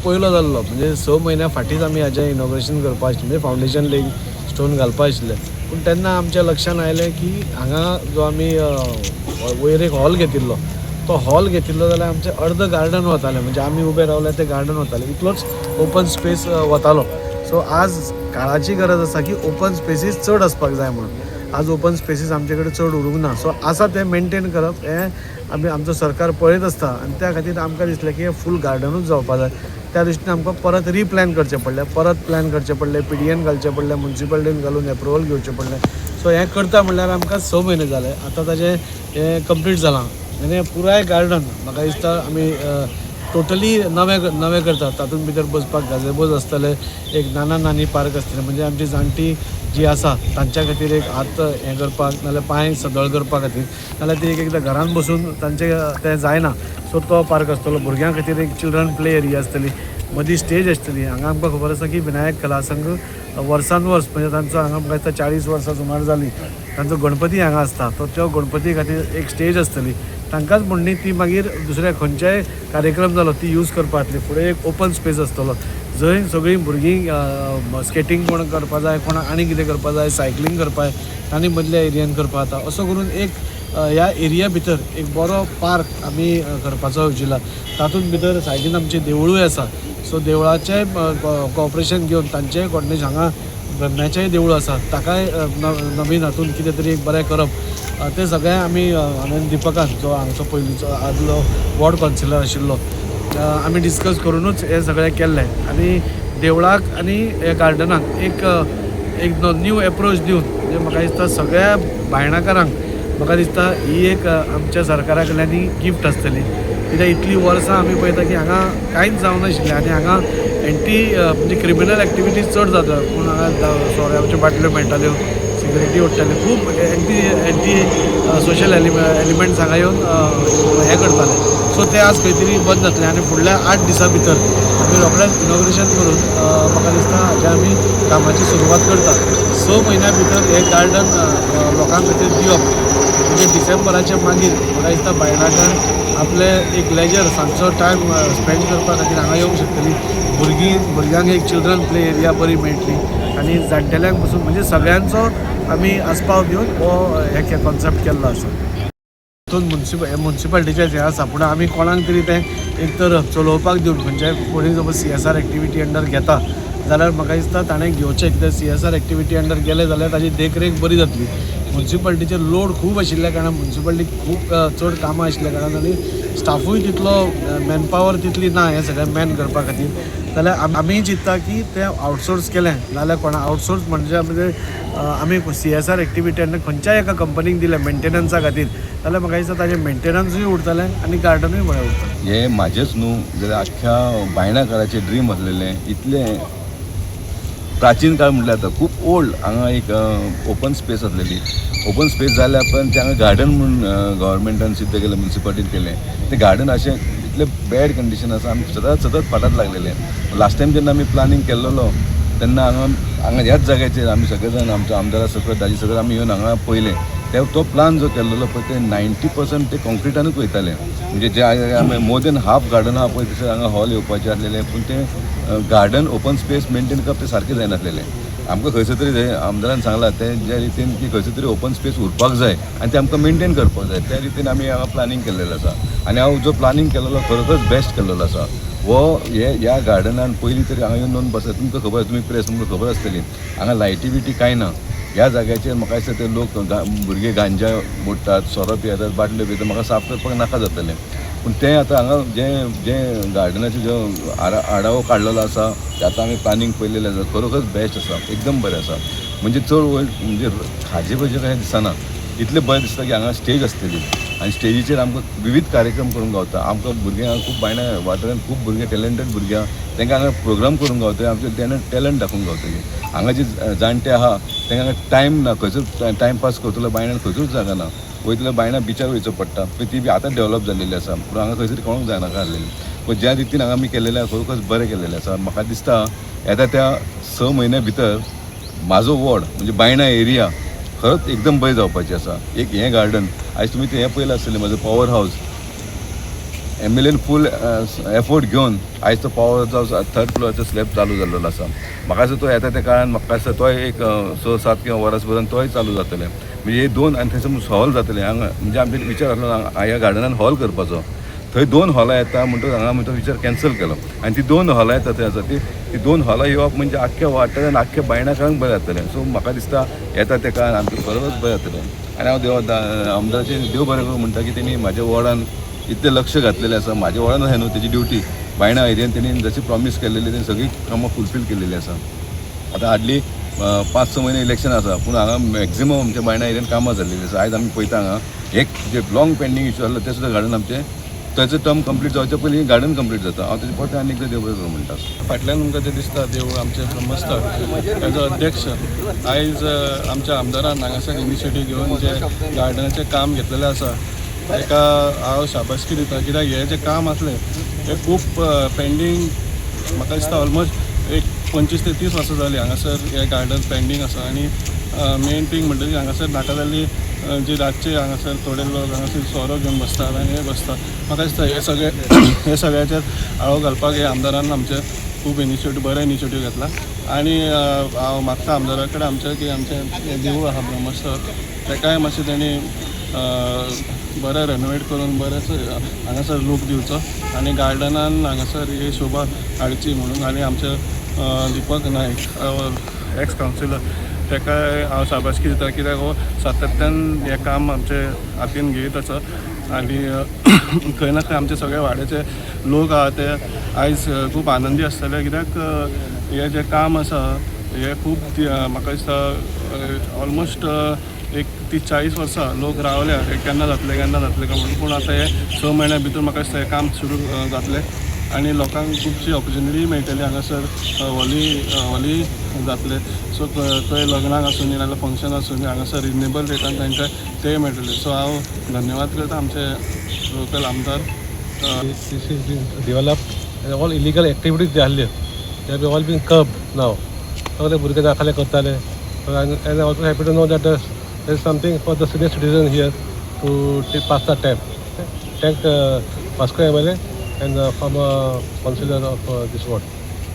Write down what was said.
पयलो जाल्लो, म्हणजे 6 म्हयन्या फाटींच आमी हाजें इनॉग्रेशन करपा आशिल्लें, म्हणजे फावंडेशन लेग स्टोन घालपा आशिल्लें. पूण तेन्ना आमच्या लक्षान आयलें की हांगा जो आमी वयर एक हॉल घेतिल्लो, तो हॉल घेतिल्लो जाल्यार आमचें अर्द गार्डन वतालें, म्हणजे आमी उबे रावले तें गार्डन वतालें, इतलोच ओपन स्पेस वतालो. सो आज काळाची गरज आसा की ओपन स्पेसीस चड आसपाक जाय म्हणून. आज ओपन स्पेसीस आमचे कडेन चड उरूंक ना. सो आसा तें मेनटेन करप हें आमी आमचो सरकार पळयत आसता आनी त्या खातीर आमकां दिसलें की हें फूल गार्डनूच जावपा जाय. त्या दृश्टीन आमकां परत रिप्लॅन करचें पडलें, परत प्लॅन करचें पडलें, पीडीएन घालचें पडलें, मुन्सिपालिटीन घालून एप्रुवल घेवचें पडलें. सो हें करता म्हणल्यार आमकां 6 म्हयने जाले. आतां ताजें हें कंप्लीट जालां आनी हें पुराय गार्डन म्हाका दिसता आमी टोटली नवें नवें करतात. तातूंत भितर बसपाक गाजेबोज आसतले, एक नाना नानी पार्क आसतलें, म्हणजे आमची जाणटी जी आसा तांच्या खातीर एक हात हें करपाक नाल्यार पांय सदळ करपा खातीर, नाल्यार ती एक एकदां घरान बसून तांचें तें जायना, सो तो पार्क आसतलो. भुरग्यां खातीर एक चिल्ड्रन प्ले एरिया आसतली, मदीं स्टेज आसतली. हांगा आमकां खबर आसा की विनायक कला संघ वर्सान वर्स, म्हणजे तांचो हांगा म्हाका दिसता 40 वर्सां सुमार जालीं, तांचो गणपती हांगा आसता. तो त्यो गणपती खातीर एक स्टेज आसतली. तांकांच म्हण न्ही, ती मागीर दुसऱ्या खंयच्याय कार्यक्रम जालो ती यूज करपा जातली. फुडें एक ओपन स्पेस आसतलो जंय सगळीं भुरगीं स्केटींग कोण करपा जाय, कोण आनी कितें करपा जाय, सायकलींग करपा जाय, तांणी मदल्या एरियान करपा जाता. असो करून एक ह्या एरिया भितर एक बरो पार्क आमी करपाचो येवजिला. तातूंत भितर सायडीन आमचें देवळूय आसा, सो देवळाचें कॉपरेशन घेवन तांचेय कॉर्डिनेशन, हांगा ब्रह्म्याचेंय देवूळ आसा, ताकाय नवीन हातून कितें तरी एक बरें करप, तें सगळें आमी हांवें दिपकान, जो हांगचो पयलींचो आदलो वॉर्ड कावन्सिलर आशिल्लो, आमी डिस्कस करुनूच हें सगळें केल्लें आनी देवळाक आनी ह्या गार्डनाक एक एक न्यू एप्रोच दिवन, म्हणजे म्हाका दिसता सगळ्या बायणाकारांक म्हाका दिसता ही एक आमच्या सरकारा कडल्यान ही गिफ्ट आसतली. कित्याक इतलीं वर्सां आमी पळयता की हांगा कांयच जावनाशिल्लें आनी हांगा एंटी म्हणजे क्रिमिनल एक्टिविटीज चड जाता. पूण हांगा सोऱ्याच्यो बाटल्यो मेळटाल्यो, सिगरेटी ओडटाले, खूब एंटी सोशल एलिमेंट्स हांगा येवन हें करताले. सो ते आज खंय तरी बंद जातले आनी फुडल्या 8 दिसां भितर आमी रोखडेंच इनॉग्रेशन करून म्हाका दिसता हाज्या आमी कामाची सुरवात करता. 6 म्हयन्या भितर हें गार्डन लोकां खातीर दिवप म्हणजे डिसेंबराच्या मागीर म्हाका दिसता बायणाकार आपले एक लेजर सांजचो टायम स्पेंड करपा खातीर हांगा येवंक शकतली. भुरगीं भुरग्यांक एक चिल्ड्रन प्ले एरिया बरी मेळटली आनी जाणटेल्यांक पसून, म्हणजे सगळ्यांचो आमी आस्पाव दिवन हो हे कॉन्सेप्ट केल्लो आसा. तितून मुन्सिपालिटीचें हें आसा, पूण आमी कोणाक तरी तें एक तर चलोवपाक दिवन खंयच्याय कोणूय suppose CSR activity under घेता जाल्यार म्हाका दिसता ताणें घेवचें, कित्याक सीएसआर एक्टिविटी अंडर गेलें जाल्यार ताजी देखरेख बरी जातली. मुन्सिपालिटीचेर लोड खूब आशिल्ल्या कारणान, मुन्सिपालिटीक खूब चड कामां आशिल्ल्या कारणान आनी स्टाफूय तितलो, मॅनपावर तितली ना हें सगळें मॅन करपा खातीर, जाल्यार आमी चिंत्ता की तें आउटसोर्स केलें नाल्यार कोणा आउटसोर्स म्हणजे आमी सीएसआर एक्टिविटी अंडर खंयच्याय एका कंपनीक दिलें मेंटेनन्सा खातीर जाल्यार म्हाका दिसता ताजें मेंटेनन्सूय उरतलें आनी गार्डनूय बरें उरतलें. हे म्हाजेच न्हू जाल्यार आख्ख्या बायणाकाराचें ड्रीम आसलेलें. इतलें प्राचीन काळ म्हटल्यार आतां खूब ओल्ड हांगा एक ओपन स्पेस आसलेली. ओपन स्पेस जाल्या उपरांत तें हांगा गार्डन म्हूण गव्हर्मेंटान सिद्ध केलें, मुन्सिपालिटीन केलें. तें गार्डन अशें इतलें बॅड कंडिशन आसा. आमी सदांच सतत फाटात लागलेले. लास्ट टायम जेन्ना आमी प्लानींग केल्लेलो तेन्ना हांगा हांगा ह्याच जाग्याचेर आमी सगळे जाण, आमच्या आमदारा सकट, ताजे सगळे आमी येवन हांगा पळयलें. ते तो प्लान जो केल्लेलो पळय, ते 90% ते कॉन्क्रिटानूच वयताले. म्हणजे जे आमी मोर दॅन हाफ गार्डन आहा पळय, थंयसर हांगा हॉल येवपाचें आसलेलें, पूण तें गार्डन ओपन स्पेस मेंटेन करप तें सारकें जायनासलेलें. आमकां खंयसर तरी हे आमदारान सांगलां तें ज्या रितीन की खंयसर तरी ओपन स्पेस उरपाक जाय आनी तें आमकां मेंटेन करपाक जाय, त्या रितीन आमी हांगा प्लानींग केल्लेलें आसा. आनी हांव जो प्लानींग केलेलो खरोखरच बेस्ट केल्लेलो आसा. हो हे ह्या गार्डनान पयलीं तरी हांगा येवन नोंद बसत तुमकां खबर, तुमी प्रेस तुमकां खबर आसतली, हांगा लायटी बिटी कांय ना. ह्या जाग्याचेर म्हाका दिसता ते लोक भुरगे गांजा ओडटात, सोरो पियेतात, बाटल्यो पियेतात, म्हाका साफ करपाक नाका जातलें. पूण तें आतां हांगा जें जें गार्डनाचें जो आडावो काडलेलो आसा, ते आतां आमी प्लानींग पळयलेलें आसा, खरोखरच बेस्ट आसा, एकदम बरें आसा. म्हणजे चड वयर म्हणजे खाजे बजे कशें दिसना, इतलें बरें दिसता की हांगा स्टेज आसतली आनी स्टेजीचेर आमकां विवीध कार्यक्रम करूंक गावता. आमकां भुरग्यांक खूब बायणा वाठारांत खूब भुरगे, टॅलंटेड भुरगे आहा, तांकां हांगा प्रोग्राम करूंक गावतले, आमचे टॅलंट दाखोवंक गावतली. हांगा जे जाणटे आहा तांकां हांगा टायम ना, खंयसर टायमपास करतलो? बायणान खंयसरूच जागा ना. वयतलो बायणा बिचार वयचो पडटा. पळय, ती बी आतां डेवलप जाल्लेली आसा, पूण हांगा खंयसर कोणूक जायनाका आसलेली. पूण ज्या रितीन हांगा आमी केलेलें आहा, खरोखरच बरें केलेलें आसा. म्हाका दिसता येता त्या 6 म्हयन्या भितर म्हाजो वॉर्ड म्हणजे बायणा एरिया खरोच एकदम बरें जावपाचें आसा. एक हें गार्डन आयज तुमी तें हें पळयलां आसतलें, म्हाजो power house. M L N full effort घेवन आयज तो पावर थर्ड फ्लोराचो स्लॅब चालू जाल्लो आसा. म्हाका दिसता तो येता त्या काळान, म्हाका दिसता तोय एक 6-7 किंवा वर्स पर्यंत तोय चालू जातलें. म्हणजे हे दोन आनी थंयसर हॉल जातलें हांगा. म्हणजे आमचे विचार आसलो ह्या गार्डनान हॉल करपाचो. थंय दोन हॉलां येता म्हणटकच हांगा आमी तो विचार कॅन्सल केलो आनी ती दोन हॉलां येता थंय आसा. ती ती दोन हॉलां येवप म्हणजे आख्ख्या वाठारान, आख्ख्या बायणाकारांक बरें जातलें. सो म्हाका दिसता येता त्या काळान आमचें बरोबर बरें जातलें. आनी हांव देव आमदाराचें देव बरें करूं म्हणटा की तेणी म्हाज्या वॉर्डान इतलें लक्ष घातलेलें आसा. म्हाज्या वॉर्डान न्हू, तेजी ड्युटी बायणा एरियन. तेणी जशी प्रॉमीस केलेली, तेणी सगळीं कामां फुलफील केलेली आसा. आतां हार्डली 5-6 म्हयने इलेक्शन आसा, पूण हांगा मॅक्झिमम आमच्या बायणा एरियन कामां जाल्लेली आसा. आयज आमी पळयता, हांगा एक जे लाँग पेंडींग इशू आसलो ते सुद्दां गार्डन आमचें, ताचो टर्म कंप्लीट जावचे पयलीं गार्डन कंप्लीट जाता. हांव तेजे परतें आनी एकदां देव बरें करूं म्हणटा. फाटल्यान तुमकां जें दिसता देवूळ आमचें ब्रह्मस्थळ, ताजो अध्यक्ष. आयज आमच्या आमदारान हांगासर इनिशिएटीव घेवन जे गार्डनाचें काम घेतलेलें आसा, ताका हांव शाबासकी दिता, कित्याक हें जें काम आसलें हें खूब पेंडींग. म्हाका दिसता ऑलमोस्ट एक 25 ते 30 वर्सां जालीं हांगासर हें गार्डन पेंडींग आसा. आनी मेन थींग म्हणटा, हांगासर नाका जाल्ली जी रातचे हांगासर थोडे लोक हांगासर सोरो घेवन बसतात आनी हे बसतात. म्हाका दिसता हे सगळे, हे सगळ्याचेर आळो घालपाक हे आमदारान आमचे खूब इनिशिएटीव, बरें इनिशिएटीव घेतला. आनी हांव मागता आमदारा कडेन आमच्या की आमचें हें देवूळ आहा ब्रह्मस्थळ, तेकाय मातशें तेणी बरें रेनोवेट करून बरें हांगासर लूक दिवचो आनी गार्डनान हांगासर ही शोभा हाडची म्हणून. आनी आमचे दीपक नायक, एक्स कावन्सिलर, ताकाय हांव शाबासकी दिता, कित्याक हो सातत्यान हें काम आमचे हातीन घेयत आसा. आनी खंय ना खंय आमचे सगळे वाड्याचे लोक आहा ते आयज खूब आनंदी आसतले, कित्याक हें जें काम आसा हें खूब म्हाका दिसता ऑलमोस्ट एक 30-40 वर्सां लोक रावल्या, हे केन्ना जातलें, केन्ना जातलें काय म्हणून. पूण आतां हे 6 म्हयन्या भितर म्हाका दिसता हें काम सुरू जातलें आनी लोकांक खुबशी ऑपॉर्च्युनिटी मेळटली. हांगासर होली होली जातले, सो खंय लग्नाक आसूं नाल्यार फंक्शन आसूं, हांगासर रिजनेबल रेटान तांकां ते मेळटले. सो हांव धन्यवाद करता आमचे लोकल आमदार. This is being developed and all illegal activities J आहल्यो, they have all been curbed now. सगळे भुरगे दाखले करताले. And also happy to know that there is something for the senior citizen here to pass the time. Thank Vasco MLA and former councillor of this ward.